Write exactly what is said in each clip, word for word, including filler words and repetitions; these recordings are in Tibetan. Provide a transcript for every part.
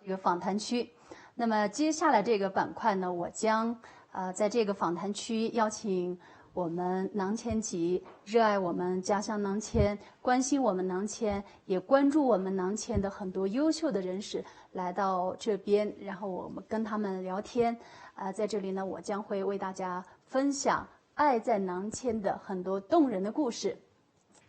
这个访谈区。那么接下来这个板块呢，我将呃在这个访谈区邀请我们南迁及热爱我们家乡南迁、关心我们南迁、也关注我们南迁的很多优秀的人士来到这边，然后我们跟他们聊天。啊、在这里呢，我将会为大家分享爱在南迁的很多动人的故事。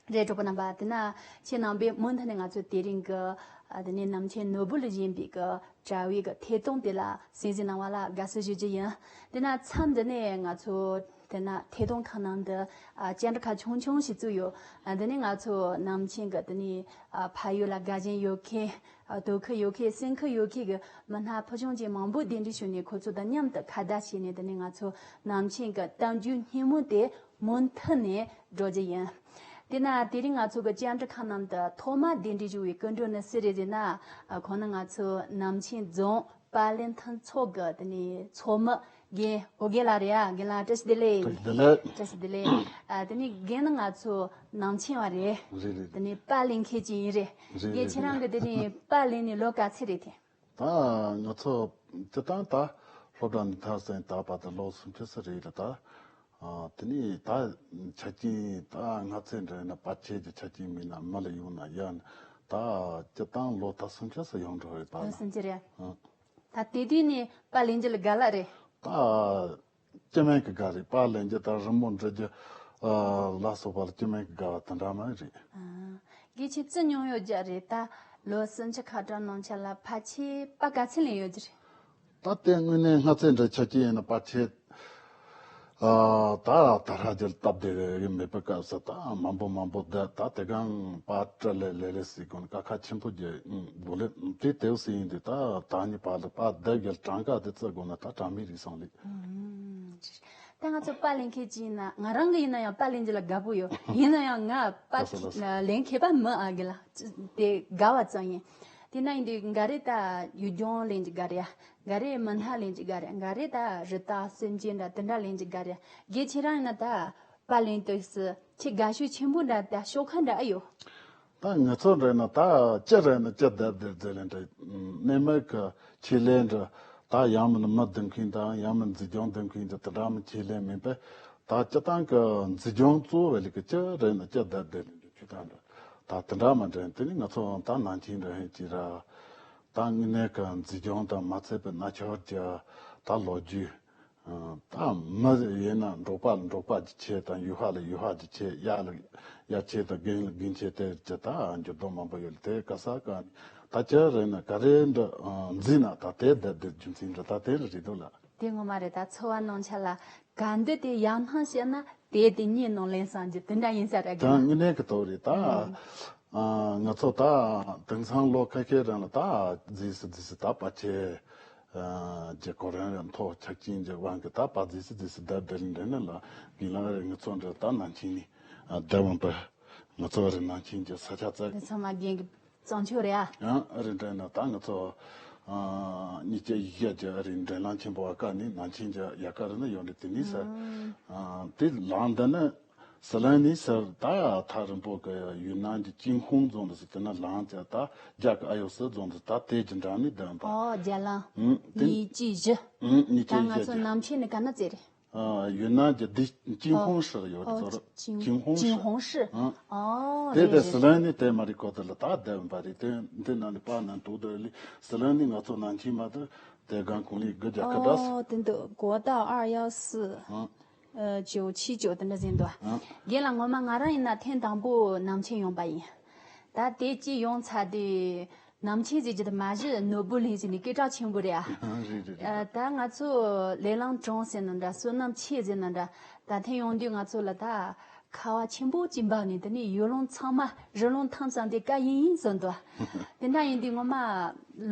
རེད། གྲོགས་པོ་རྣམ་པ། དེ་ན་ཁྱེད་རྣམ་པས་མུ་མཐུད་ནས་ང་ཚོ་དེ་རིང་གི་ཨ་དེ་ནས་ནམ་མཁའི་ནོར་བུ་ལ་བཞེངས་པའི་གི་དྲ་བའི་གི་ཐད་གཏོང་དེ་ལ་གསན་གཟིགས་གནང་བ་ལ་དགའ་བསུ་ཞུ་རྒྱུ་ཡིན། དེ་ན་མཚམས་འདི་ནས་ང་ཚོ་དེ་ན་ཐད་གཏོང་ཁང་ནང་དུ་ཨ་བཅར་འདྲི་ཁང་ཆུང་ཆུང་ཞིག་བཙུགས་ཡོད། ཨ་འདི་ནས་ང་ཚོ་ནམ་མཁའི་གི་དེ་ནས་ཨ་ཕ་ཡུལ་ལ་དགའ་ཞེན་ཡོད་མཁན། ཨ་དོ་ཁུར་ཡོད་མཁན། སེམས་ཁུར་ཡོད་མཁན་གི་མི་སྣ་ཕུལ་བྱུང་ཅན་མང་པོ་གདན་འདྲེན་ཞུས་ནས་ཁོ་ཚོ་དང་མཉམ་དུ་ཁ་བརྡ་བྱས་ནས། དེ་ནས་ང་ཚོ་ནམ་མཁའི་གི་གཏམ་རྒྱུད་སྙན་མོ་དེ་མུ་མཐུད་ནས་སྒྲོག་རྒྱུ་ཡིན། དེ་ན་དེ་རིང་ང་ཚོ་གི་བཅར་འདྲི་ཁང་ནང་དུ་ཐོག་མ་གདན་འདྲེན་ཞུ་བའི་སྐུ་མགྲོན་ནི་སུ་རེད་ཟེར་ན། ཨ་ཁོང་ནི་ང་ཚོ་ནམ་མཁའི་རྫོང་པར་ལེན་མཐུན་ཚོགས་ཀྱི་དེ་ནས་ཚོགས་མི་རྒན་ཨོ་རྒྱན་ལགས་རེད། ཨ་རྒན་ལགས་བཀྲ་ཤིས་བདེ་ལེགས། བཀྲ་ཤིས་བདེ་ལེགས། བཀྲ་ཤིས་བདེ་ལེགས། ཨ་དེ་ནས་རྒན་ནི་ང་ཚོ་ནམ་མཁའི་བ་རེད། རེད་རེད། དེ་ནས་པར་ལེན་མཁན་ཅིག་ཡིན་རེད། རེད་རྒན་རེད་ཁྱེད་རང་གི་དེ་ནས་པར་ལེན་ནས་ལོ་ག་ཚོད་རེད་དེ། ད་ང་ཚོ་སྤྱིར་བཏང་ད་སློབ་གྲྭ་ནས་མཐར་སོན་ད་བར་དུ་ལོ་སུམ་ཅུ་ཙམ་རེད་ལ། ད་ཨ་དེ་ནས་ད་ཆ་རྐྱེན་ད་སྔ་ཚེ་འདྲ་ན་པར་ཆས་ཀྱི་ཆ་རྐྱེན་མེད་ན་མི་ལ་ཡོང་ན་ཡང་ད་སྤྱིར་བཏང་ལོ་ད་སུམ་ཅུ་ཙམ་ཡོང་འགྲོ་རེད་པ། ལོ་སུམ་ཅུ་རེད། ཨ་ད་དེ་དུས་ནས་པར་ལེན་རྒྱུ་ལ་དགའ་ལ་རེད། ད་སྤྱི་སྨན་གྱི་དགའ་རེད། པར་ལེན་རྒྱུ་དང་རི་མོ་འབྲི་རྒྱུ་ཨ་ལ་སོགས་པ་ལ་སྤྱི་སྨན་གྱི་དགའ་བ་དེ་འདྲ་མ་རེད། ཨ་དགེ་ཆེ་བརྩི་མྱོང་ཡོད་རྒྱུ་རེད། ད་ལོ་སུམ་ཅུ་ཁ་གྲངས་ནང་ཆ་ལ་ཕལ་ཆེར་པར་ག་ཚོད་ལེན་ཡོད་རྒྱུ་རེད། ད་ལྟའི་དངོས་གནས་སྔ་ཚེ་འདྲ་ཆ་རྐྱེན་ཡིན་ན་པར་ཆས་ཨ་ད་ད་ར་རྒྱལ་སྟབས་བདེ་གི་མེད་པའི་སྐབས་སུ་ད་མང་པོ་མང་པོ་བསྡད། ད་དེ་གང་པར་སྤྲད་ལེ་ལེ་ལེ་ཟིག་དགོས་ན་དཀའ་ཁག་ཆེན་པོ་རྒྱག་དགོས་ལེ། དེ་དེའུ་ཟིག་ཡིན་དུས་ད་ད་ནི་པར་ལ་པར་བསྡད་རྒྱལ་གྲངས་ཀ་དེ་བརྩི་དགོས་ན་ད་གྲངས་མེད་རེད་སོང་ལེ། ད་ང་ཚོ་པར་ལེན་མཁན་ཅིག་ཡིན་ན། ང་རང་གི་ཡིན་ན་ཡང་པར་ལེན་རྒྱུ་ལ་དགའ་པོ་ཡོད། ཡིན་ན་ཡང་ང་པར་ལེན་མཁས་པ་མི་ཨ་གི་ལ་དེ་དགའ་བ་ཙམ་ཡིན། དེ་ན་ཡིན་དུས་འགའ་རེ་ད་ཡུལ་ལྗོངས་ལེན་རྒྱུ་དགའ་རེད། འགའ་རེ་མི་སྣ་ལེན་རྒྱུ་དགའ་རེད། འགའ་རེ་ད་རི་དྭགས་སེམས་ཅན་འདྲ་དེ་འདྲ་ལེན་རྒྱུ་དགའ་རེད། དགེ་ཁྱེད་རང་ཡིན་ན་ད་པར་ལེན་དུས་སུ་ཁྱེད་དགའ་ཤོས་ཆེན་པོ་འདྲ་ད་ཤོག་ཁག་འདྲ་ཨེ་ཡོད། ད་ང་ཚོ་རེད་ན་ད་ཅི་རེད་ན་ཅི་བསྡད་བསྡད་བསྡད་ལེ་འདྲ། གནས་མལ་གྱི་ཆེད་ལས་འདྲ། ད་ཡང་མིན་མི་སྡོད་མཁན་དང་ཡང་མིན་འཛིན་སྐྱོང་སྡོད་མཁན་འདྲ་དེ་འདྲ་མི་ཆེད་ལས་མིན་པས། ད་སྤྱིར་བཏང་གི་འཛིན་སྐྱོང་གཙོ་བོ་ལ་གི་ཅི་རེད་ན་ཅི་བསྡད་བསྡད་ལེ་འདྲ་ཆུ་དང་འདྲ། ད་དེ་འདྲ་མ་འདྲ། དེ་ནི་ང་ཚོ་ད་ནང་ཆེན་འདྲ་ཧན་ཅི་ར། ད་དངོས་གནས་གི་འཛིན་སྐྱོང་དང་མ་ཚད་པའི་རྣ་ཆོར་གྱི་ད་ལོ་རྒྱུས། ད་མི་ཡིན་ན་འབྲོག་པ་ལ་འབྲོག་པ་གྱི་ཆས་དང་ཡུལ་ལྷ་ལ་ཡུལ་ལྷ་གྱི་ཆས། གཡག་ལ་གཡག་ཆས་དང་རྒན་ལ་རྒན་ཆས། དེ་ཅི་ད་འགྱུར་ལྡོག་མང་པོ་ཡོད་ལ། དེ་ག་ས་ག་ད་ཅི་རེད་ན་ག་རེ་འདྲ་འཛིན་ན་ད་དེ་བསྡད་བསྡད་རྒྱུ་མཚན་འདྲ་ད་དེ་ལ་རེད་འདུག་ལ། དེ་ངོ་མ་རེད། ད་འཚོ་བ་ནང་ཆ་ལ་ག་འདི་དེ་ཡང་སྣང་བཤད་ན་དེ་དེ་གཉིས་ནང་ལེན་སང་རྒྱུ་དེ་འདྲ་ཡིན་ས་རེད། ད་དངོས་གནས་ཀྱི་ཐོག་རེད་ད། ཨ་ང་ཚོ་ད་དེང་སང་ལོ་ཁ་ཤས་རིང་ལ་ད་རྫིས་སུ་རྫིས་སུ་ད་པར་ཆས་ཀྱི་གོ་རིམ་རིམ་ཐོག་ཆ་རྐྱེན་གྱི་དབང་གིས་ད་པར་རྫིས་སུ་རྫིས་སུ་བསྡད་བསྡད་ལེ་འདྲ་ན་ལ། རྒན་ལགས་རེད། ང་ཚོ་འདྲ་ད་ནང་ཆེན་ནས་བསྡད་འོང་པ། ང་ཚོ་རེད་ནང་ཆེན་གྱི་ས་ཆ་བཙལ། འདི་ཚང་མ་རྒན་གྱི་བཙོང་ཆོག་རེད་ཨ། ཡང་རེད་འདྲ་ན་ད་ང་ཚོ་ཨ་གཉིས་བརྒྱ་ཡི་ག་གི་རེད་འདྲ་ལང་ཆེན་པོ་ཨ་ཀ་ནས་ནང་ཆེན་གྱི་ཡ་ཀ་རེད་ན་ཡོད་རེད། དེ་ནས་ས་ཨ་དེ་ལང་འདི་ན། ཟི་ལིང་ནས་ཟུར་ད་ཐག་རིང་པོ་གི་ཡུན་ནན་གྱི་ཅིན་ཧུང་རྫོང་དུ་ཟེར། དེ་ན་ལང་ཅ་ད་རྒྱ་གི་ཨ་ཡོ་སི་རྫོང་དུ་ད་དེ་གྱི་འགྲམ་ནས་བསྡད་པ། ཨོ་རྒྱ་ལང་། ཨུམ་དེ་གཉིས་གཅིག་བཞི། ཨུམ་གཉིས་ད་གཅིག་ང་བཞི་ཚོ་གྱི་ནམ་ཆེན་ནི་ག་ན་ཙེ་རེད། ཨ་ཡུན་ནན་གྱི་དེ་ཅིན་ཧུང་ཧྲི་ཡོད་རེད་ཨོ་ཚོ་རེད། ཅིན་ཅིན་ཧུང་ཧྲི། ཅིན་ཧུང་ཧྲི། ཨ་ཨོ་དེ་རེད་དེ་རེད། ཟི་ལིང་ནས་དེ་མ་རེད་ཁོ་དེ་ལ་ད་བསྡད་པ་རེད། དེ་འདི་ན་ནི་པ་ན་འདུག་དེ་ལི་ཟི་ལིང་ནས་ང་ཚོ་ནང་ཆེན་མ་དེ་དེ་སྒང་གོང་ལི་དགུ་བརྒྱ་ཁ་བརྡ་སོ། ཨོ་དེ་འདུག་གོ་ད་ཨར་ཡ་སི། ཨ། ཨ་ཅོ་ཆི་ཅོ་དེ་འདྲ་ཟིན་འདུག་ཨ། རྒན་ལགས་ངོ་མ་ང་རང་ཡིན་ན་ཐེངས་དང་པོ་ནམ་ཆེན་ཡོང་པ་ཡིན། ད་དེ་ཅི་ཡོང་ཚར་དུས་ནམ་ཆེན་ཟེར་རྒྱུ་དེ་མ་གཞི་ནོར་བུ་གླིང་ཟེར་ནས་སྐད་གྲགས་ཆེན་པོ་རེད་ཨ། རེད་རེད་རེད། ཨ་ད་ང་ཚོ་ལེ་ལང་གྲོང་ཟེར་ན་འདྲ་བསོད་ནམས་ཆེ་ཟེར་ན་འདྲ། ད་ཐེངས་ཡོང་དུས་ང་ཚོ་ལ་ད་ཁ་བ་ཆེན་པོ་ཅིག་འབབ་ནས་དེ་ནས་ཡུལ་ལུང་ཚང་མ་རི་ལུང་ཐང་ཚང་དེ་ཀ་ཡིན་ཡིན་ཟེར་འདུག་དེ་འདྲ་ཡིན་དུས་ངོ་མ་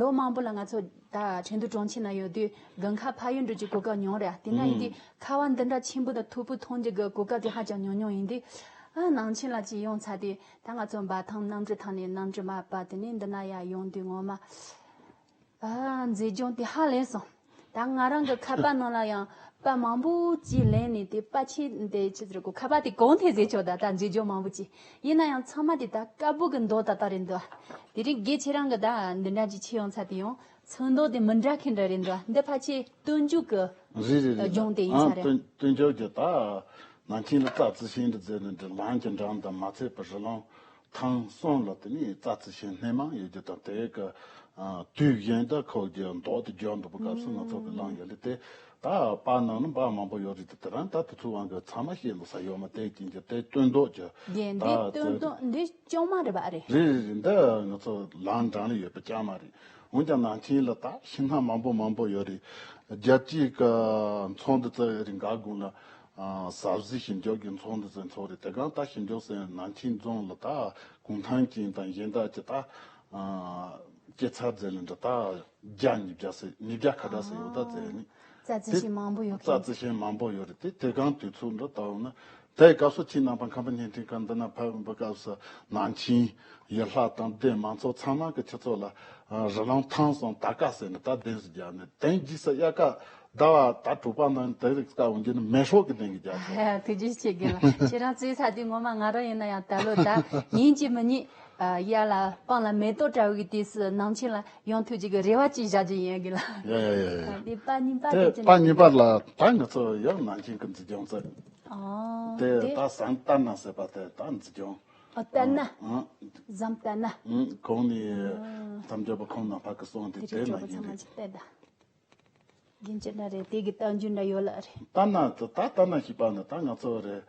ལོ་མང་པོ་ལ་ང་ཚོ་ད་ཁྲེང་ཏུའུ་གྲོང་ཁྱེར་ན་ཡོད་དུས་དགུན་ཁ་ཕ་ཡུལ་འགྲོ་རྒྱུའི་གོ་སྐབས་མྱོང་རེད། དེ་ན་ཡིན་དུས་ཨུམ། ཁ་བ་འདི་འདྲ་ཆེན་པོ་དང་མཐུག་པོ་མཐོང་རྒྱུ་གི་གོ་སྐབས་དེ་ཧ་ཅང་ཉུང་ཉུང་ཡིན་དུས། ཨ་ནང་ཆེན་ལ་ཅིག་ཡོང་ཚར་དུས་ད་ང་ཚོ་འབའ་ཐང་གནམ་གྲུ་ཐང་ནས་གནམ་གྲུ་མར་བབས། དེ་ནས་འདི་ན་ཡར་ཡོང་དུས་ངོ་མ་ཨ་མཛེས་ལྗོངས་དེ་ཧ་ལས་སོང་། ད་ང་རང་གི་ཁ་པར་ནང་ལ་ཡང་ པ་མང་པོ་ཅིག་ལེན་ནས་དེ་པ་ཆེ་འདི་ཆི་ཟེར་གོ་ཁ་པ་དེ་གོང་དེ་ཟེར་ཆོག་ད་ད་མཛེས་ལྗོངས་མང་པོ་ཅིག་ཡིན་ན་ཡང་ཚང་མ་དེ་ད་དཀར་པོ་གི་མདོག་ད་ད་རེད་འདུག་དེ་རིང་དགེ་ཁྱེད་རང་གི་ད་འདི་འདྲ་ཅིག་ཆེ་ཡོང་ཚ་དེ་ཡང་ཚོན་མདོག་དེ་མི་འདྲ་མཁན་འདྲ་རེད་འདུག་འདི་ཕལ་ཆེར་སྟོན་མཇུག་གི་རེད་རེད་རེད། ལྗོངས་དེ་ཡིན་ཨ་ས་རེད། སྟོན་སྟོན་མཇུག་གི་ད་ནང་ཆེན་ལ་རྩྭ་རྩི་ཤིང་འདི་ཟེར་ནས་འདི་ལམ་གྱི་འགྲམ་དང་མ་ཚད་པར་རི་ལུང་ཐང་གསུམ་ལ་དེ་ནས་རྩྭ་རྩི་ཤིང་སྣེ་མང་ཡོད་རྒྱུ་དང་དེ་གི་ཨ་དུས་གཞན་དུ་ཁོ་གི་མདོག་དེ་འཇོག་འདུག་པ་སྐབས་སུ་ང་ཚོ་གི་གླིང་ཡོད་ལ་དེ་ད་པ་ནང་ན་པ་མང་པོ་ཡོད་རེད་དེ་དེ་རང་ད་དེ་ཚོ་དབང་གི་ཚང་མ་ཤེས་ལོ་ས་ཡོད་མ་དེ་ཅན་གྱི་དེ་སྟོན་མདོག་གི་རྒན་འདི་ད་སྟོན་དེ་མདོག་འདི་ལྕང་མ་རེད་པ་རེད། རེད་རེད་རེད། འདི་ང་ཚོ་ལམ་འགྲམ་ལ་ཡོད་པ་ལྕང་མ་རེད། འོན་ཀྱང་ནང་ཆེན་ལ་ད་ཤིང་སྣ་མང་པོ་མང་པོ་ཡོད་རེད། རྒྱལ་སྤྱིའི་གི་ཚོགས་འདུ་ཚོ་རེ་འགའ་དགོངས་ལ་ཟབ་གཟིགས་ཞིབ་འཇུག་གི་ཚོགས་འདུ་ཚོ་ཚོགས་རེད། དེ་གང་ད་ཞིབ་འཇུག་ཟེར་ནང་ཆེན་རྫོང་ལ་ད་གུང་ཐང་ཅན་དང་གཞན་དག་ཅི་ད་སྐྱེ་ཚར་ཟེར་ལ་འདྲ་ད་བརྒྱ་ཉིས་བརྒྱ་ཟེར་ཉིས་བརྒྱ་ཁ་བརྡ་ཟེར་ཡོད་ད་ཟེར་ནི། རྩྭ་རྩི་ཤིང་མང་པོ་ཡོད་རྩྭ་མཁན། རྩི་ཤིང་མང་པོ་ཡོད་རེད་དེ་དེ་གང་དུས་ཚོད་འདྲ་ད་འོང་ན། དེའི་སྐབས་སུ་ཁྱེད་རྣམ་པ་ཁམས་པ་བརྙན་འཕྲིན་ཁང་འདི་ན་ཕེབས་པའི་སྐབས་སུ་ནང་ཆེན་ཡུལ་ལྷ་དང་སྡེ་མང་ཚོགས་ཚང་མ་གི་ཁྱེད་ཚོ་ལ་རི་ལུང་ཐང་སོང་ད་ཀ་ཟེར་ནས་ད་གདན་ཞིག་རྒྱག་ནས་དེང་རྗེས་སུ་དབྱར་ཁ་ཟླ་བ་ད་དྲུག་པ་ནང་དེ་རིགས་ཀ་འོང་རྒྱུ་ནི་མེ་སྲོག་གི་གདན་གྱི་རྒྱག་ཐུགས་རྗེ་ཆེ་རྒན་ལགས། ཁྱེད་རང་བརྩེ་ས་དེ་ངོ་མ་ང་རང་ཡིན་ན་ཡང་ད་ལོ་ད་ཡིན་གཅིག་མིན་གཉིས་ཨ་ཡར་ལ་སྤང་ལ་མེ་ཏོག་བཀྲ་བའི་དུས་སུ་ནང་ཆེན་ལ་ཡོང་ཐུབ་རྒྱུ་གི་རེ་བ་ཅིག་བཞག་རྒྱུ་ཡིན་རྒན་ལགས། ཡ་ཡ་ཡ་ཡ། དེ་པ་གཉིས་པ་དེ་དེ་ཅི་པ་གཉིས་པ་ལ་ད་ང་ཚོ་ཡང་ནང་ཆེན་གྱི་འཛིན་སྐྱོང་ཚོས། ཨོ། དེ་དེ་ད་ཟམ་ལྟར་ན་ཟེར་བ་དེ་ད་འཛིན་སྐྱོང་། ཨོ་ལྟར་ན། ཨང་། ཟམ་ལྟར་ན། ཨང་། གོང་ནས་གཏམ་རྒྱུད་པ་ཁོང་རྣམ་པ་གི་གསུང་དེ་དེ་དེ་ན་རིགས་ཡིན་ཚང་མ་རེད། ཅིག་བལྟས་ད། རྒྱུན་ཆད་འདྲ་རེད་དེ་གི་གཏམ་རྒྱུད་འདྲ་ཡོད་ལ་རེད། ལྟར་ན་དེ་ད་ལྟར་ན་ཞིག་པ་ནི་ད་ང་ཚོ་རེད།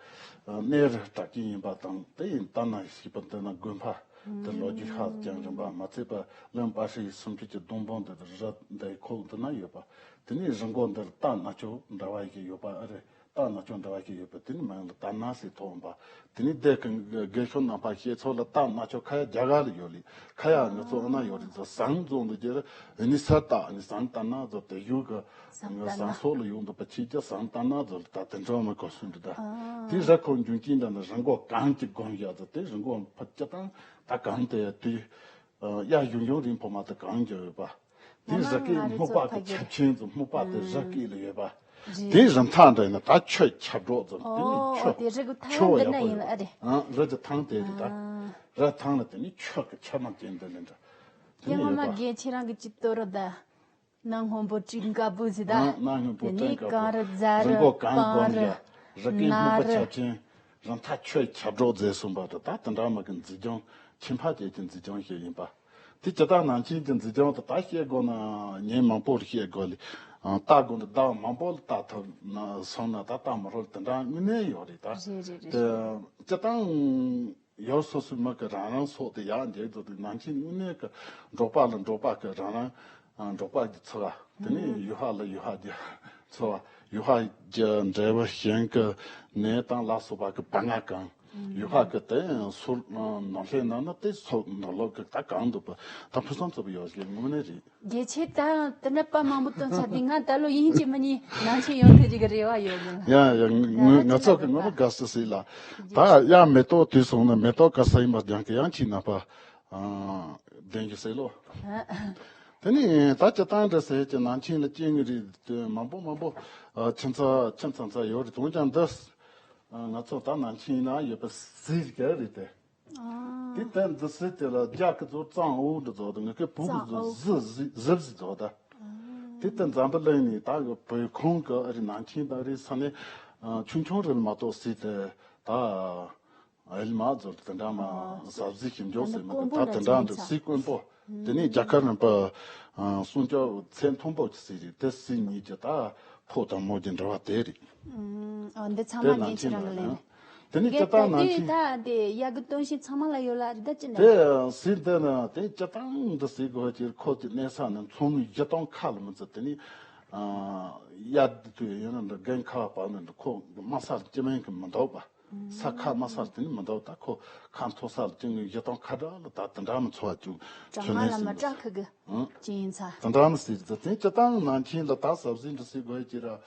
གནས་རི་གྲགས་ཅན་ཡིན་པ་དང་དེ་ཡིན་ལྟར་ན་ཞིག་པ་འདི་ན་དགོན་པ་དེ་ལོ་རྒྱུས་ཧ་ཅང་རིང་པ་མ་ཚད་པ་གླིང་པ་ཧྲི་ཡི་སུམ་ཅུ་གྱི་སྡོང་པོ་འདི་རི་འདི་ཁོག་འདི་ན་ཡོད་པ། དེ་ནས་རི་མགོ་འདིར་རྟ་སྣ་ཆོག་འདྲ་བ་ཞིག་ཡོད་པ་ཨ་རེད། རྟ་སྣ་ཆོག་འདྲ་བ་ཞིག་ཡོད་པ་དེ་ནི་མིང་ལ་རྟ་སྣ་ཟེར་ཐོགས་འོང་པ། དེ་ནི་སྡེ་ཁག་གི་རྒན་ཤོས་རྣམ་པ་ཤེས་ཚོད་ལ་རྟ་སྣ་ཆོག་ཁ་ཡ་རྒྱ་གར་ལ་ཡོད་ལི་ཁ་ཡ་ང་ཚོ་ཨ་ན་ཡོད་རེད་ཚོ་ཟངས་རྫོང་དུ་རྒྱལ་ཨ་ནི་ས་རྟ་ཨ་ནི་ཟངས་རྟ་སྣ་ཚོ་དེ་ཡུལ་གི་ཟངས་རྟ་སྣ་ཟངས་སོགས་ལ་ཡོང་འདུག་པ་ཕྱིས་ཀྱི་ཟངས་རྟ་སྣ་ཚོ་ལ་ད་དེ་འདྲ་མ་གོ་སུ་འདི་ད་དེ་ར་ཁོ་འབྱུང་རྐྱེན་འདྲ་ན་རི་མགོ་གངས་ཀྱི་དགོན་ཡ་ཚོ་དེ་རི་མགོ་ཕ་སྤྱི་དང་ད་གངས་དེ་དུས། ཡ་གཞུང་གཞུང་རིང་ཕོ་མ་དེ་གང་གི་ཡོད་པ། དེ་ཡང་ན་རི་སྐེད་ང་སྨུག་ཚོ་པ་ཕ་གི་གི་ཆབ་ཆེན་ཚོ་སྨུག་པ་དེ་རི་སྐེད་ལ་ཡོད་པ། རེད། དེའི་རི་མཐའ་འདྲ་ཡིན་ན་ད་ཆུ་ཁྱབ་སྒྲོག་ཙམ་དེ་ནི་ཨོ་ཆུ་ཨོ་དེ་རི་གི་ཐང་ཆུ་འདི་ཡག་ན་པོ་ཡིན་ཡོད་ལ་ཨ་རེད། ཨང་རི་གི་ཐང་དེ་རེད་ད། ཨ་རི་ཐང་ལ་དེ་ནི་ཆུ་གི་ཆུ་མ་ཅན་འདི་ལ་འདྲ། དེ་ནི་ཡོད་པ། ངོ་མ་རྒན་ཁྱེད་རང་གི་ཅི་ལྟོ་རུ་ད། གནའ་སྔོན་པོ་བྲིས་དཀར་པོ་ཟེར་ད། ཨ་གནའ་སྔོན་པོ་དེ་ནས་བྲིས་དཀར་པོ། གངས་རི་རྫ་རི་རི་མགོ་གངས་སྤང་དགོན་རི། ཡ། རི་སྐེད་སྨུག་པ་ཆབ་ཆེན། རི་མཐའ་ཆུ་ཁྱབ་སྒྲོག་མཛད་གསུངས་པ་དང་ད་དེ་འདྲ་མ་གི་འཛིན་སྐྱོང་ཁྱིམ་ཕ་སྐྱེས་ཀྱི་འཛིན་སྐྱོང་ཞིག་ཡིན་པ། དེ་ཇི་ལྟར་ནང་ཆེན་གྱི་འཛིན་སྐྱོང་དུ་ད་བཤད་དགོས་ན་ཉིན་མང་པོར་བཤད་དགོས་ལ། ལྟ་དགོས་ན་ཟླ་བ་མང་པོ་ལ་ལྟ་ཐུབ་ན་སོང་ན་ད་ལྟ་མི་རོལ་དེ་འདྲ་དངོས་གནས་ཡོད་རེད་ད། རེད་རེད་རེད། དེ་སྤྱི་བཏང་ཡོད་སོ་སོའི་མི་གི་རང་རང་སོགས་དེ་ཡག་འཇལ་དུ་དེ་ནང་ཆེན་དངོས་གནས་ཀྱི་འབྲོག་པ་ལ་འབྲོག་པ་གི་རང་རང་འབྲོག་པ་གི་འཚོ་བ་དེ་ནས་ཡུལ་ལྷ་ལ་ཡུལ་ལྷ་གི་འཚོ་བ་ཡུལ་ལྷ་གི་འབྲས་བུ་གཞན་གྱི་ནས་དང་ལ་སོགས་པ་གི་བ་ང་གང་ཡུལ་ལྷ་གི་དེ་སོ་ནོར་ལྷའི་ནང་ན་དེ་སོ་ནོར་ལོག་གི་ད་གང་འདུག་པ་ད་ཕུན་སུམ་ཚོགས་པ་ཡོད་ཞེས་དངོས་གནས་རེད། རྒྱལ་ཆེ་ད་དེ་འདྲ་པ་མང་པོ་བཏོན་ཚར་དུས་ང་ད་ལོ་ཡིན་གཅིག་མིན་གཉིས་ནང་ཆེན་ཡོང་ཐུབ་ཅིག་གི་རེ་བ་ཡོད་གི། ཡ་ཡ་ང་ང་ཚོ་གི་ངོ་མ་དགའ་བསུ་ཞིག་ལ་ད་ཡ་མེ་ཏོག་དུས་སོང་ན་མེ་ཏོག་ག་ས་ཡིན་པ་ཀྱང་གི་ཡང་ཁྱི་ནག་པ་ལྡན་གི་ཟེར་ལོ། དེ་ནི་ད་སྤྱི་བཏང་འདྲ་ཟེར་གྱི་ནང་ཆེན་ལ་སྐྱེ་ངེས་རེད། མང་པོ་མང་པོ་ཁྱིམ་ཚང་ཁྱིམ་ཚང་ཚང་ཡོད་རེད། དོན་ཀྱང་འདི་ང་ཚོ་ད་ནང་ཆེན་ན་ཡོད་པ་ཟིལ་ག་རེད་དེ། དེ་ལྟར་འདི་སྲིད་དེ་ལ་རྒྱ་གི་ཚོ་གཙང་འོག་འདི་ཚོ་དང་ངི་གི་བུ་གི་ཚོ་གཙང་འོག་གཟི་གཟི་གཟི་བཟི་ཚོ་ད། དེ་ལྟར་འཛམ་བུ་གླིང་ནས་ད་གི་བོད་ཁོང་གི་ཨ་རི་ནང་ཆེན་དང་རི་ས་ནས་ཆུང་ཆུང་རེད་མ་གཏོགས་སྲིད་དེ་ད་ཨེལ་མ་ཚོ་དེ་འདྲ་མ་ཟབ་གཟི་ཞིབ་འཇོག་ཟེར་མི་གི་ད་དེ་འདྲ་འདི་སྲིད་དཀོན་པོ་དེ་ནས་རྒྱ་གར་རིམ་པ་སྲུང་སྐྱོབ་ཚད་མཐོན་པོ་གི་སྲིད་རེད། དེ་སྲིད་གཉིས་ཀྱི་ད་ཕོ་དང་མོ་གི་འབྲེལ་བ་དེ་རེད། ཨོ་འདི་ཚང་མ་དེ་ནང་ངས་ཁྱེད་ཆེན་རང་གི་ལན། དེ་ནི་སྤྱི་བཏང་ནང་ཆེན། ད་དེ་ཡ་གི་སྟོན་ཤིང་ཚང་མ་ལ་ཡོད་ལ་རི་ད་ཅི་འདྲ། དེ་སྲིད་དེ་ནི་དེ་སྤྱི་བཏང་འདི་སྲིད་དགོས་ཀྱི་ཁོ་ཀྱི་གནས་ས་ནི་མཚོ་མོའི་བཞི་སྟོང་ཁ་ལ་མི་ཚུད་དེ་ནི་ཡ་དེ་དུས་ཡིན་ན་འདི་རྒན་ཁ་བ་ནི་འདི་ཁོ་དམའ་ས་ལ་སྐྱི་མིན་གི་མི་འདུག་པ། ས་ཁ་དམའ་ས་ལ་དེ་ནི་མི་འདུག་ད་ཁོ་ཁ་མཐོ་ས་ལ་སྐྱི་ངོས་བཞི་སྟོང་ཁ་དྲག་ལ་ད་དེ་འདྲ་མི་འཚོ་བ་བཅུག་ཚོད་ལས་ཟིན་འདུག་ཅི་ཡིན་ཚ། དེ་འདྲ་མི་སྲིད་དེ་དེ་སྤྱི་བཏང་ནང་ཆེན་ལ་ད་ཟབ་ཟིན་འདྲ་སྲིད་དགོས་ཀྱི་ར།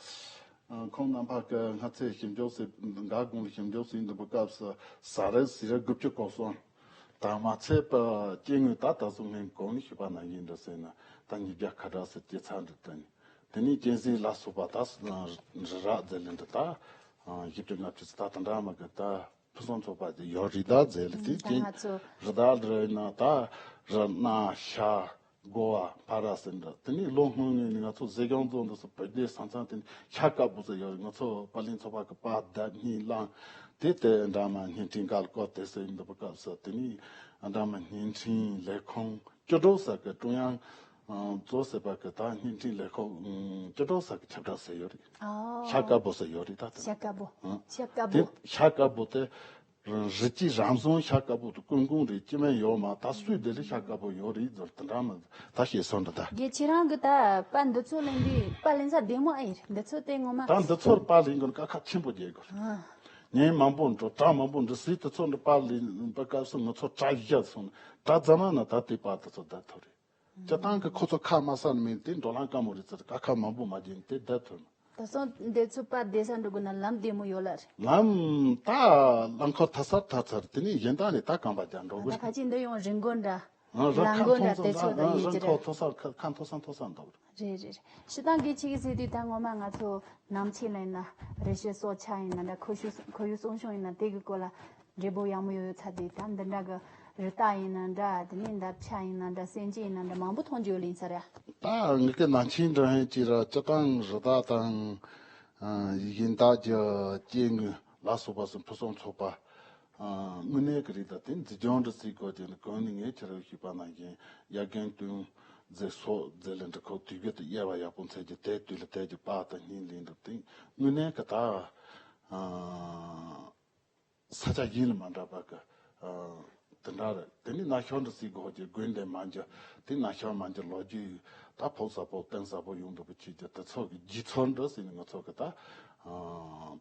ཁོང་རྣམ་པ་གི་སྔ་ཚེ་ཞིབ་འཇུག་སྲིད་འགའ་དགོངས་ལ་ཞིབ་འཇུག་སྲིད་འདི་བུ་སྐབས་སུ་ཟ་རེ་ཟི་རེ་དགུ་བཅུ་གོ་གསུམ་དང་མ་ཚད་པ་སྐྱེ་དངོས་ད་ད་གཟུགས་བརྙན་གོང་ནས་ཞུས་པ་ནང་བཞིན་འདྲ་ཟེར་ན་ད་ཉིས་བརྒྱ་ཁ་གྲགས་སུ་སྐྱེ་ཚར་འདི་དང་ དེ་ནས་གཅན་གཟན་ལ་སོགས་པ་ད་རི་རབ་ཟེར་ལེ་འདི་ད་བཞི་བཅུ་ལྔ་བཅུ་ད་དེ་འདྲ་མ་གི་ད་ཕུན་སུམ་ཚོགས་པ་དེ་ཡོད་རེད་ད་ཟེར་ལེ་དེ་ད་ང་ཚོ་རི་དྭགས་རི་ན་ད་རི་ནག་ཤ་དགོ་བ་ཕ་ར་ཟེར་འདྲ། དེ་ནས་ལོ་སྔོན་ངོས་ནས་ང་ཚོ་ཟས་སྦྱོང་བཙོང་འདི་སུ་བོད་སྡེ་ས་མཚམས་དེ་ནས་ཤ་དཀར་པོ་ཟེར་ཡོད་རེད། ང་ཚོ་པར་ལེན་ཚོགས་པ་གི་པར་བརྡ་གཉིས་བླངས། དེ་ལྟའི་འདྲ་མ་བརྙན་འཕྲིན་སྒང་ལ་བཀོད་དེ་ཟེར་འདི་པ་སྐབས་སུ་དེ་ནས་འདྲ་མ་བརྙན་འཕྲིན་ལས་ཁུངས། ཅོ་ཀྲོའུ་ས་གི་ཀྲུང་དབྱང་གཙོ་ཟེར་བ་གི་ད་བརྙན་འཕྲིན་ལས་ཁུངས་ཅོ་ཀྲོའུ་ས་གི་ཁྱབ་བསྒྲགས་ཟེར་ཡོད་རེད། ཨོ། ཤ་དཀར་པོ་ཟེར་ཡོད་རེད་ད་དེ། ཤ་དཀར་པོ། ཨང་། ཤ་དཀར་དེ་པོ། ཤ་དཀར་པོ་དེ་རི་སྐྱེས་རང་བྱུང་ཤ་དཀར་པོ་དེ་ཀུན་ཀུན་རེད། སྐྱེ་དམན་ཡོད་མ་ད་སུས་དེ་ལས་ཤ་དཀར་པོ་ཡོད་རེད་ཟེར་དེ་འདྲ་མ་ད་ཤེས་སོང་འདྲ་ད། རྒན་ཁྱེད་རང་གི་ད་པར་འདི་ཚོ་ལེན་དུས་པར་ལེན་ས་བདེ་མོ་ཨེ་ཡིན། འདི་ཚོ་དེ་ངོ་མ། ད་འདི་ཚོར་པར་ལེན་དགོས་ན་དཀའ་ཁག་ཆེན་པོ་རྒྱག་དགོས། ཨང་། ཉིན་མང་པོ་འགྲོ་གྲངས་མང་པོ་འགྲོ་སྲིད་དེ་ཚོ་འདི་པར་ལེན་པ་སྐབས་སུ་ང་ཚོ་གྲ་བཞག་སོང་ན་གྲ་རྫ་མ་ན་ད་དེ་པར་དེ་ཚོ་བསྡད་ཐུབ་རེད། སྤྱིར་བཏང་གི་ཁོ་ཚོ་ཁ་མ་གསལ་མིན་དེ་འགྲོ་ལམ་དཀའ་མོ་རེད་ཟེར་དཀའ་ཁག་མང་པོ་མ་བརྒྱབ་ནས་དེ་བསྡད་ཐུབ་ན། ད་སོང་འདི་ཚོ་པར་བསྡད་ས་འགྲོ་དགོས་ན་ལམ་བདེ་མོ་ཡོད་ལ་རེད། ལམ་ད་རླངས་འཁོར་ཐར་སར་ཐར་ཚར་དེ་ནས་གཞན་དག་ནས་ད་གམ་པ་རྒྱག་འགྲོ་དགོས་ད་རེད། ཕལ་ཆེར་འདི་ཡང་རི་མགོ་འདྲ། ཨ་རི་ལམ་མགོ་འདྲ་དེ་ཚོ་ད་ཡིན་གྱི་རེད། མཐོ་ས་ཁ་མཐོ་ས་མཐོ་ས་འདུག་རེད་རེད་རེད། སྤྱིར་བཏང་གི་ཆེ་གི་ཟེར་དུས་ད་ངོ་མ་ང་ཚོ་ནམ་ཕྱེད་ལ་ཡིན་ན་རི་ཤོད་སྲོག་ཆགས་ཡིན་ན་འདྲ། ཁོར་ཡུག་ཁོར་ཡུག་སྲུང་སྐྱོང་ཡིན་ན་དེ་གི་སྐོར་ལ་འབྲས་བུ་ཡག་མོ་ཡོད་ཡོད་ཚ་དེ་ད་འདི་འདྲ་གི་རི་དྭགས་ཡིན་ན་འདྲ། དེ་ནས་འདབ་ཆགས་ཡིན་ན་འདྲ། སེམས་ཅན་ཡིན་ན་འདྲ། མང་པོ་མཐོང་རྒྱུ་ཡོད་ལ་ཡིན་ས་རེད། ད་ངི་ཀའི་ནང་ཆེན་འདྲ་ཧན་ཅི་ར་སྤྱིར་བཏང་རི་དྭགས་དང་ཡིན་དྭགས་ཀྱི་སྐྱེ་དངོས་ལ་སོགས་པ་སུ་ཕུན་སུམ་ཚོགས་པ། དངོས་གནས་ཀྱི་རེད། ད་དེ་འཛིན་སྐྱོང་འདྲ་སྲིད་གོ་དེ་ནི་གང་ནི་ངས་ཁྱེད་རང་ཞུས་པ་ནང་བཞིན་ཡ་རྒན་སྟོན་མཛད་སོགས་མཛད་ལས་འདྲ་ཁོ་དུས་རྒྱུན་དུ་དབྱེ་བ་ཡག་པོ་འཚལ་གྱི་དེ་དུས་ལ་དེ་གྱི་པགས་དང་སྙིང་ལིང་འདྲ་དེ་དངོས་གནས་ཀྱི་ད་ས་ཆ་གཞན་ལ་མ་འདྲ་བ་གི་དེ་འདྲ་རེད། དེ་ནི་ན་ཤོར་འདྲ་སྲིད་གོ་གྱི་དགོན་སྡེ་མ་འཇོག་དེ་ན་ཤོར་མ་འཇོག་ལོ་རྒྱུས་ད་ཕོག་ས་ཕོག་བསྟན་ས་ཕོག་ཡོང་འདུག་པ་ཆེད་ཀྱི་དེ་ཚོ་གི་རྗེས་ཚོར་འདྲ་སྲིད་ནི་ང་ཚོ་གི་ད།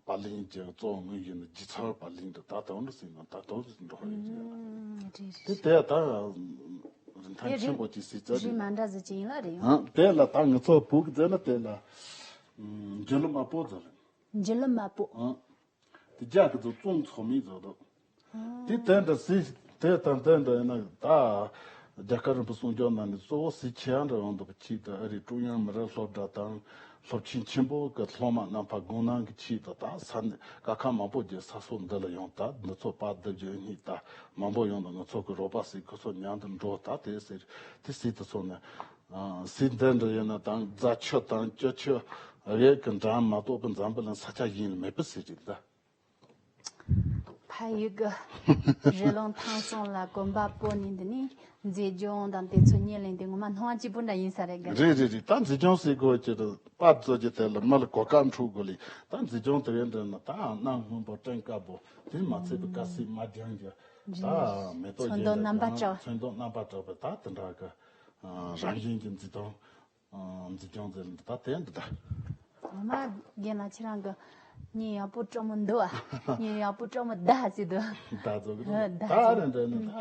པར་ལེན་གྱི་གཙོ་བོ་དངོས་ཡིན་ན་རྗེས་ཚར་པར་ལེན་དུ་ད་དོན་དུ་ཟིན་ན་ད་དོན་དུ་འགྲོ་བ་ཡིན་ཟེར་ཡོད་ལ། དེ་དེ་ད་རིན་ཐང་ཆེན་པོ་ཅིག་སྲིད་ཙང་རིན་མ་འདྲ་ཟེར་གྱི་ཡིན་ལ་རེད་ཡང་། དེ་ལ་ད་ང་ཚོ་བོད་ཀྱི་མཛད་ན་དེ་ལ་འཇུ་ལུ་དམར་པོ་ཟེར། འཇུ་ལུ་དམར་པོ། དེ་རྒྱ་གི་ཚོ་ཙུང་ཚོ་མི་ཚོ་དང་། དེ་དོན་དུ་སྲིད་དེ་དང་དོན་དུ་ཡིན་ན་ད་རྒྱ་གར་རིན་པོ་སྲུང་སྐྱོབ་ནང་ནས་གཙོ་བོ་སྲིད་ཆེ་ཡང་འདྲ་ཡོང་འདུག་པ་ཅིག་ད་ཨ་རི་ཀྲུང་དབྱང་མི་རབས་སློབ་གྲྭ་དང་སློབ་ཆེན་ཆེན་པོ་གི་སློབ་མ་རྣམ་པ་དགོངས་གནང་གི་ཆེད་དུ་ད་ས་གནས་ཀ་ཁ་མང་པོ་བརྒྱུད་ས་སོགས་འདི་ལ་ཡོང་ད་འདི་ཚོ་པར་བརྡིབས་རྒྱུ་གཉིས་ད་མང་པོ་ཡོང་ད་ང་ཚོ་གི་རོགས་པ་སྲིད་ཁོ་ཚོ་མཉམ་དུ་འགྲོ་ད་དེ་ཟེར་དེ་སྲིད་དུ་སོང་ནས་སྲིད་འདི་འདྲ་ཡིན་ན་དང་རྫ་ཆུ་དང་སྐྱིད་ཆུ་རེད་གི་འགྲམ་མ་གཏོགས་པའི་འཛམ་བུ་གླིང་ས་ཆ་གཞན་ལ་མེད་པ་ཟེར་རེད་ད། ཕ་ཡུལ་གྱི་རི་ལུང་ཐང་སོང་ལ་གོམ་པ་སྤོ་ནས་འདི་ནས་མཛེས་ལྗོངས་དང་དེ་ཚོ་ཉིད་ལེན་དེ་ངོ་མ་སྣང་བ་སྐྱིད་པོ་འདྲ་ཡིན་ས་རེད་གི། རེད་རེད་རེད། ད་མཛེས་ལྗོངས་ཟེར་དགོས་ཀྱི་རེད། པར་བཟོ་རྒྱུ་དེ་ལ་མི་ལ་གོ་སྐབས་འཕྲོད་དགོས་ལེ། ད་མཛེས་ལྗོངས་དེ་བས་འདྲ་ན་ད་གནམ་སྔོན་པོ་སྤྲིན་དཀར་པོ་དེ་མ་ཚད་པའི་དཀར་སེར་མ་ལྗང་རྒྱུ་ད་མེ་ཏོག་ཚོན་རྒྱན་མདོག་རྣམ་པ་འདྲ་བ། ཚོན་མདོག་རྣམ་པ་འདྲ་བའི་ད་དེ་འདྲ་གི་རང་བཞིན་གྱི་མཛེས་སྡང་། མཛེས་ལྗོངས་ཟེར་ད་དེ་འདི་ད། ངོ་མ་རྒན་ལགས་ཁྱེད་རང་གི་ཉིན་ཡག་པོ་སྤྲོ་མོ་འདུག་ཨ། ཉིན་ཡག་པོ་སྤྲོ་མོ་ད་ཟེར་འདུག་ད་ཚོ་གི་ཨ་ད་ད་ཟེར་རེ་འདྲ་ནི་ད་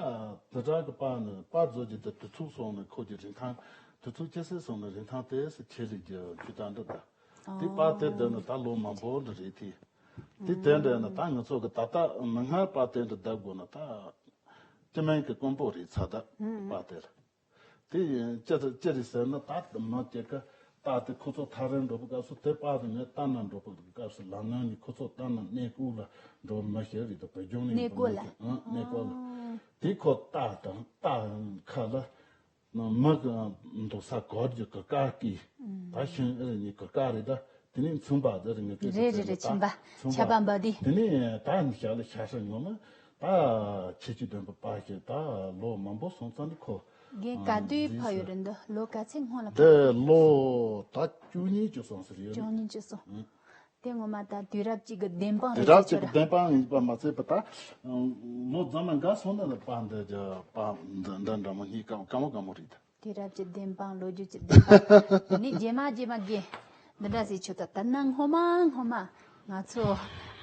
དེ་དྲག་གི་པར་ནི་པར་བཟོ་རྒྱུ་དེ་དུས་ཚོད་སོང་ནས་ཁོ་གི་རིན་ཐང་དུས་ཚོད་སྐྱེལ་སྲིད་སོང་ནས་རིན་ཐང་དེ་སུ་ཆེ་ལེགས་ཀྱི་ཁྱུ་དང་འདི་ད། དེ་པར་དེ་འདི་ནི་ད་ལོ་མང་པོ་འདི་རེད་དེ། དེ་དེ་འདྲ་ནི་ད་ང་ཚོ་གི་ད་ལྟ་མི་སྔར་པར་དེ་འདྲ་བརྡབ་དགོས་ན་ད་སྤྱི་མིང་གི་དཀོན་པོ་རེད་ཚ་ད་པར་དེ་ལ། དེ་ཡིན་ཅི་ཅི་རེད་ཟེར་ན་ད་མི་སྐྱེ་ཀ་ད་དེ་ཁོ་ཚོ་ཐག་རིང་འགྲོ་བའི་སྐབས་སུ་དེ་པར་དེ་ངས་ལྟ་ན་འགྲོ་བའི་སྐབས་སུ་ལམ་ནང་ནས་ཁོ་ཚོ་ལྟ་ན་གནས་སྐོར་ལ་འགྲོ་མི་ཤེས་རེད་དོ། བོད་ལྗོངས་ནས་གནས་སྐོར་ལ་ཨང་གནས་སྐོར་ལ་ཨང་། དེ་ཁོ་ལྟ་དང་ལྟ་ཁ་ལ་མི་གི་འདུག་ས་གོར་རྒྱུ་གི་ཀ་ཀི་ད་ཤིང་ཨེ་རེད་ནི་གི་ཀ་རེད་ད། དེ་ནས་མཚུངས་པ་དེ་རེད་ངས་བལྟས་རེད་རེད་རེད། ཁྱིམ་པ་མཚུངས་ཁྱབ་པ་པ་འབའ་དེ། དེ་ནས་ད་ནི་ཞག་ལ་ཤ་ཧྲ་ངོ་མ་ད་ཁྱེད་ཀྱི་འདོན་པ་པ་ཞིག་ད་ལོ་མང་པོ་སོང་ཙང་ནི་ཁོ། རྒན་ག་དུས་ཕ་ཡོད་རེད་འདི་ལོ་ག་ཚད་སྔོན་ལ་ཕ། དེ་ལོ་ད་བཅུ་གཉིས་བཅུ་གསུམ་ཟེར་ཡོད་རེད། བཅུ་གཉིས་བཅུ་གསུམ། ཨང་། དེ་ངོ་མ་ད་དུས་རབས་གཅིག་གི་བདེན་དཔང་དུས་རེད་རབས་གཅིག་ཁྱོད་གི་ར། བདེན་དཔང་ཡིན་པ་མ་ཚད་པ་ད་ལོ་རྫ་མ་འགའ་སོང་ན་ནི་པ་འདི་ཀྱི་པ་འདི་འདྲ་འདྲ་མོ་གཉིས་ཀ་དཀའ་མོ་དཀའ་མོ་རེད་ད། དུས་རབས་ཀྱི་བདེན་དཔང་ལོ་རྒྱུས་ཀྱི་བདེན་དཔང་དེ་ནས་རྗེས་མ་རྗེས་མ་རྒན་འདི་འདྲ་ཟེར་ཆོག་ད། ད་ནང་སྔོན་མ་སྔོན་མ་ང་ཚོ་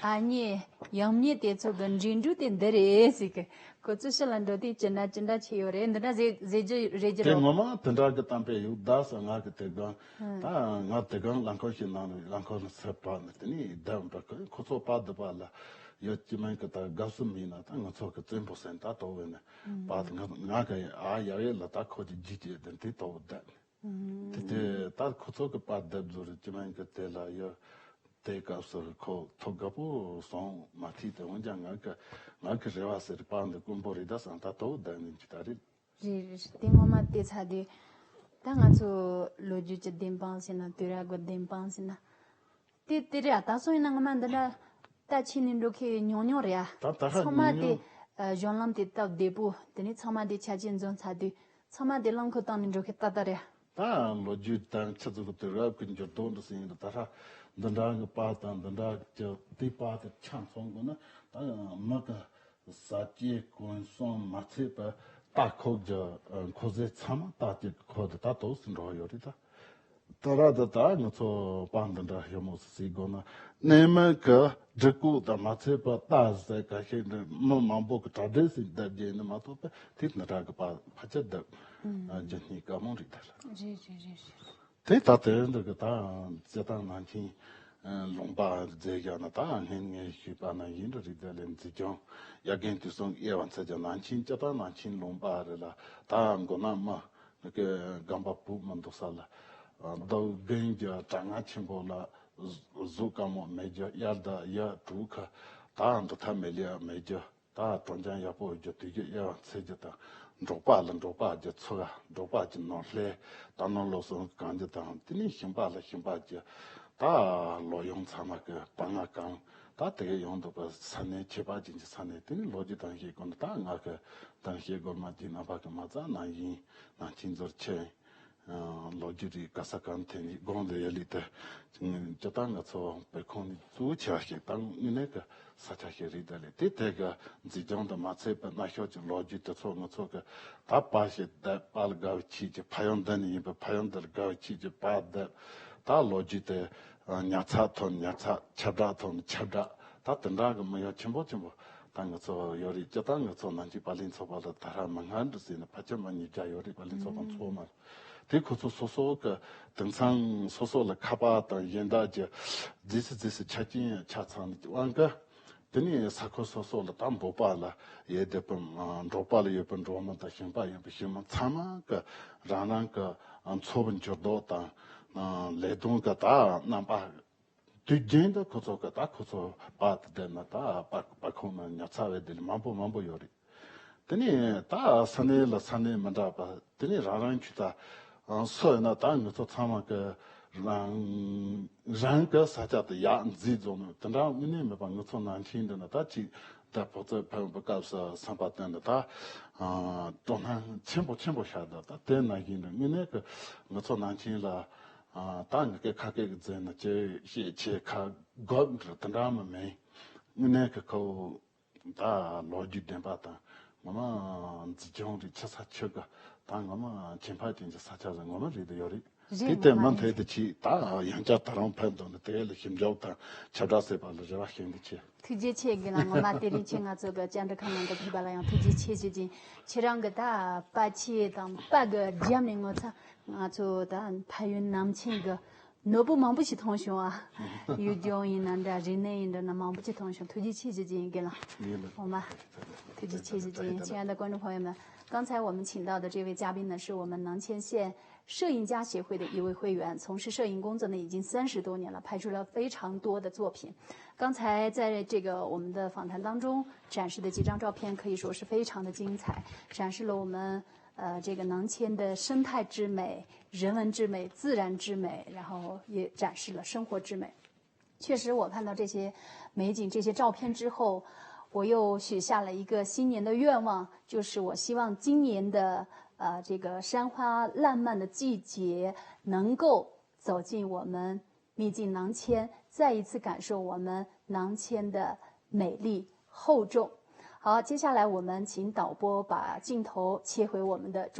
ཨ་མྱེས་ཡང་མྱེས་དེ་ཚོ་གི་འགྲན་བསྡུར་དེ་འདི་རེད་ཟེར་གི། ཁོ་ཚོ་ཕྱི་ལ་འགྲོ་དུས་ཅི་འདྲ་ཅི་འདྲ་བྱས་ཡོད་རེད། འདི་འདྲ་ཟེར་ཟེར་རྒྱུ་རེད་ཀྱི་དེ་རོ། ངོ་མ་དེ་འདྲ་གི་གཏམ་དཔེ་ཡོད་ད་ས། ང་གི་དེ་སྒང་ད་ང་དེ་སྒང་རླངས་འཁོར་ཞིག་ནང་ནས་རླངས་འཁོར་ལ་སེབ་པ་ནས་དེ་ནས་བསྡད་འདུག་གི། ཁོ་ཚོ་པ་འདི་པ་ལ་ཡོད་ཀྱི་མིན་གི་ད་དགའ་བསུ་མིན་ན་ད་ང་ཚོ་གི་བཙན་པོ་སེམས་ད་དོ་བས་ནས་པ་ང་ང་གི་ཨ་ཡ་ཡེ་ལ་ད་ཁོ་གི་རྒྱུད་ཀྱི་དེ་དེ་དོ་བསྡད་ནས། དེ་དེ་ད་ཁོ་ཚོ་གི་པར་བརྡབ་བཟོ་རེད། ཅི་མིན་གི་དེ་ལ་ཡ་དེ་སྐབས་སུ་ཁོ་ཐོ་དགའ་པོ་སོང་མ་ཐིག་དེ། འོན་ཀྱང་ང་གི་ང་གི་རེ་བ་ཟེར་པར་འདི་དཀོན་པོ་རེད་ད་བསམ། ད་དོ་བདག་ནི་འཇི་ད་རེད། རེད་རེད། དེ་ངོ་མ་བལྟས་ཚར་དུས་ད་ང་ཚོ་ལོ་རྒྱུས་ཀྱི་བདེན་དཔང་ཟེར་ན། དུས་རབས་ཀྱི་བདེན་དཔང་ཟེར་ན། དེ་དེ་རེད་ཨ། ད་སོང་ཡིན་ན་ངོ་མ་འདི་འདྲ་ད་ཕྱིན་ནས་འགྲོ་མཁན་ཉུང་ཉུང་རེད་ཨ། ད་ད་ཧ་ཚང་མ་ཉུང་དེ་ཉུང་། ཨ། གཞུང་ལམ་དེ་སྟབས་བདེ་པོ། དེ་ནས་ཚང་མ་དེ་ཆ་རྐྱེན་འཛོམས་ཚར་དུས་ཚང་མ་དེ་རླངས་འཁོར་བཏང་ནས་འགྲོ་མཁན་ཏག་ཏག་རེད་ཨ། ད་ལོ་རྒྱུས་དང་ཆུ་ཚོད་ཀྱི་དུས་རབས་ཀྱི་འགྱུར་ལྡོག་འདི་ཟིན་ཡིན་ད། ད་ཧ་འདི་འདྲ་གི་པར་དང་འདི་འདྲ་གི་དེ་པར་དེ་ཆ་མཚོན་དགོས་ན། ད་མི་གི་ཟ་སྐྱེ་གོན་གསུམ་མ་ཚད་པར་ལྟ་ཁོག་གི་མཁོ་ཟས་ཚང་མ་ལྟ་སྐྱེ་གི་ཁོ་དེ་ད་དོགས་སུ་འགྲོ་ཡོད་རེད་ད། ད་ར་ད་ད་ང་ཚོ་པར་འདི་འདྲ་ཞིབ་མོ་སུ་གཟིགས་དགོས་ན། གནས་མལ་གྱི་སྒྲིག་བཀོད་དང་མ་ཚད་པར་ལྟ་ཟས་ཁ་ཤས་འདི་མི་མང་པོ་གི་གྲ་སྒྲིག་སུ་བསྡད་རྒྱུ་ཡིན་ན་མ་གཏོགས་པ་དེ་འདི་འདྲ་གི་པར་ཕལ་ཆེར་བསྡད་རྒྱུ་སྙིང་དཀར་མོ་རེད་ད་ལ། རེད་རེད་རེད་རེད། དེ་ད་དེ་འདྲ་གི་ད་སྤྱིར་བཏང་ནང་ཆེན་ལུང་པ་མཛད་བཞག་ན། ད་སྔོན་ངས་ཞུས་པ་ན་ཡིན་འདྲ་རེད་ད་ལས། འཛིན་སྐྱོང་ཡ་རྒན་དུས་གསུམ་དབྱེ་བ་ཚད་ཀྱི་ནང་ཆེན་སྤྱིར་བཏང་ནང་ཆེན་ལུང་པ་རེད་ལ། ད་མགོ་ནག་མི་གི་སྒམ་པ་བུ་མི་འདུག་ས་ལ། རྡོ་རྒན་གྱི་གྲང་ངར་ཆེན་པོ་ལ་གཟུགས་དཀར་མོ་མེད་རྒྱུ། དབྱར་ཟླ་ཡ་དྲུག་གི་ད་འདུག་ཐབས་མེད་ལ་མེད་རྒྱུ། ད་གྲོང་ཆེན་ཡག་པོ་ཡོད་རྒྱུ། དུས་རྒྱུན་དབྱེ་བ་ཚད་རྒྱུ་དང་། འབྲོག་པ་ལ་འབྲོག་པ་གྱི་ཚུགས་ཀ་འབྲོག་པ་གྱི་ནོར་ལྷས། ད་ནོར་ལོག་སོང་གང་རྒྱུ་དང་། དེ་ནས་ཞིང་པ་ལ་ཞིང་པ་གྱི་ད་ལོ་ཡོང་ཚང་མ་གི་པ་ང་གང་། ད་དེ་གའི་ཡོང་འདུག་པ་ས་གནས་ཁྱད་པར་ཅན་གྱི་ས་གནས། དེ་ནས་ལོ་རྒྱུས་དང་ཞིག་གོ་ན། ད་ང་གི་དང་ཞེ་སྒོར་མ་གྱི་རྣམ་པ་གི་མ་རྩ་ནང་བཞིན་ནང་ཆེན་ཟུར་ཆེ། ལོ་རྒྱུས་རིག་ག་ས་གང་ཐད་ནས་དགོངས་ལ་ཡ་ལི་དེ། སྤྱིར་བཏང་ང་ཚོ་བོད་ཁོངས་ནས་གཙོ་བོ་ཆེ་བ་ཞིག་དང་དངོས་གནས་ཀྱི་ས་ཆ་ཞིག་རེད་ད་ལས། དེ་ཐད་ཀྱི་འཛིན་སྐྱོང་དང་མ་ཚད་པའི་གནའ་ཤོག་གི་ལོ་རྒྱུས་དེ་ཚོ་ང་ཚོ་གི་ད་པར་ཞིག་བསྡད། པར་ལ་དགའ་བའི་ཆེད་ཀྱི། ཕ་ཡུལ་འདི་ནས་ཡིན་པའི་ཕ་ཡུལ་འདི་ལ་དགའ་བའི་ཆེད་ཀྱི་པར་བསྡད། ད་ལོ་རྒྱུས་དེ་ཉར་ཚགས་ཐོག་ཉར་ཚགས། ཁྱབ་བསྒྲགས་ཐོག་ནས་ཁྱབ་བསྒྲགས། ད་དེ་འདྲ་གི་མི་ཡོད་ཆེན་པོ་ཆེན་པོ་ད་ང་ཚོ་ཡོད་རེད། སྤྱིར་བཏང་ང་ཚོ་ནང་ཆེན་པར་ལེན་ཚོགས་པ་ལ་ད་ར་མི་ལྔ་འདྲ་ཟེར་ན་ཕལ་ཆེར་མི་ཉིས་བརྒྱ་ཡོད་རེད། པར་ལེན་ཚོགས་པ་ཚང་མ་ལ། དེ་ཁོ་ཚོ་སོ་སོ་གི་དེང་སང་སོ་སོ་ལ་ཁ་པར་དང་གཞན་དག་གི་རྫིས་སུ་རྫིས་སུ་ཆ་རྐྱེན་ཆ་ཚང་ནས་དབང་གི། དེ་ནས་ས་ཁུལ་སོ་སོ་ལ་ད་འབོད་པ་ལ་ཡོད་བསྡད་པའི་འབྲོག་པ་ལ་ཡོད་པའི་འབྲོག་མི་དང་ཞིང་པ་ཡོད་པའི་ཞིང་མི་ཚང་མ་གི་རང་རང་གི་འཚོ་བའི་འགྱུར་ལྡོག་དང་ལས་དོན་གི་ད་རྣམ་པ། དུས་རྒྱུན་དུ་ཁོ་ཚོ་གི་ད་ཁོ་ཚོ་པར་དེ་བསྡད་ན་ད་པར་པར་ཁང་ནང་ཉར་ཚགས་བྱས་དེ་ལས་མང་པོ་མང་པོ་ཡོད་རེད། དེ་ནས་ད་ས་གནས་ལ་ས་གནས་མི་འདྲ་བ། དེ་ནས་རང་རང་ཆུ་ད་སུ་ཡིན་ན་ད་ང་ཚོ་ཚང་མ་གི་རང་རང་གི་ས་ཆ་དེ་ཡག་མཛེས་བཟོ་ནས། དེ་འདྲ་དངོས་གནས་མེད་པ་ང་ཚོ་ནང་ཆེན་འདི་ན་ད་ཅིག་ད་ཕོ་ཚོད་ཕན་པའི་སྐབས་སུ་བསམ་པ་བཏོན་ནས་ད་དོ་སྣང་ཆེན་པོ་ཆེན་པོ་བྱ་ད། ད་དེ་ནང་བཞིན་དུ་དངོས་གནས་གི་ང་ཚོ་ནང་ཆེན་ལ། ཨ། ད་ངི་སྐད་ཁ་སྐད་ཀྱི་རྫས་ན་ཅི་ཤེས་ཆེ་ཁ་དགོད་འདྲ་དེ་འདྲ་མི་མེད། དངོས་གནས་ཀྱི་ཁོ་ད་ལོ་རྒྱུས་ལྡན་པ་དང་། ངོ་མ་འཛིན་སྐྱོང་རིགས་ཆེ་ས་ཆེ་གི། ད་ངོ་མ་ཁྱད་པར་ཅན་གྱི་ས་ཆ་ཟིག་ངོ་མ་རེད་དུ་ཡོད་རེད། རེད། དེ་ལྟར་ངོ་མ་མ་མཐའི་རེད། དུ་ཆེས་ད་ཡང་བསྐྱར་ད་རུང་ཕན་ཐོགས་ནས་དེ་ལ་ཞིབ་འཇུག་དང་ཁྱབ་བསྒྲགས་བྱེད་པ་ལ་རེ་བ་ཤིན་ཏུ་ཆེ། ཐུགས་རྗེ་ཆེ། རྒན་ལགས། ངོ་མ་དེ་རིང་ཁྱེད་ང་ཚོ་གི་བཅར་འདྲི་ཁང་ནང་དུ་ཕེབས་པ་ལ་ཡང་ཐུགས་རྗེ་ཆེ་ཞུ་རྒྱུ་ཡིན། ཁྱེད་རང་གི་ད་པར་ཆས་དང་པར་གི་རྒྱབ་ནས་ངོ་ཚ་ང་ཚོ་ད་ཕ་ཡུལ་ནང་ཆེན་གི་ནོར་བུ་མང་པོ་ཞིག་མཐོང་བྱུང་ཨ། ཡུལ་ལྗོངས་ཡིན་ན་འདྲ། རིག་གནས་ཡིན་འདྲ་ན་མང་པོ་ཞིག་མཐོང་བྱུང་། ཐུགས་རྗེ་ཆེ་ཞུ་རྒྱུ་ཡིན། རྒན་ལགས། ཡིན་ལགས། ངོ་མ་ཐུགས་རྗེ་ཆེ་ཞུ་རྒྱུ་ཡིན། 亲爱的观众朋友们，刚才我们请到的这位嘉宾呢，是我们囊谦县 摄影家协会的一位会员，从事摄影工作呢已经三十多年了，拍出了非常多的作品。刚才在这个我们的访谈当中展示的几张照片可以说是非常的精彩，展示了我们呃这个囊谦的生态之美、人文之美、自然之美，然后也展示了生活之美。确实，我看到这些美景、这些照片之后，我又许下了一个新年的愿望，就是我希望今年的呃这个山花烂漫的季节能够走进我们秘境囊谦，再一次感受我们囊谦的美丽厚重。好，接下来我们请导播把镜头切回我们的主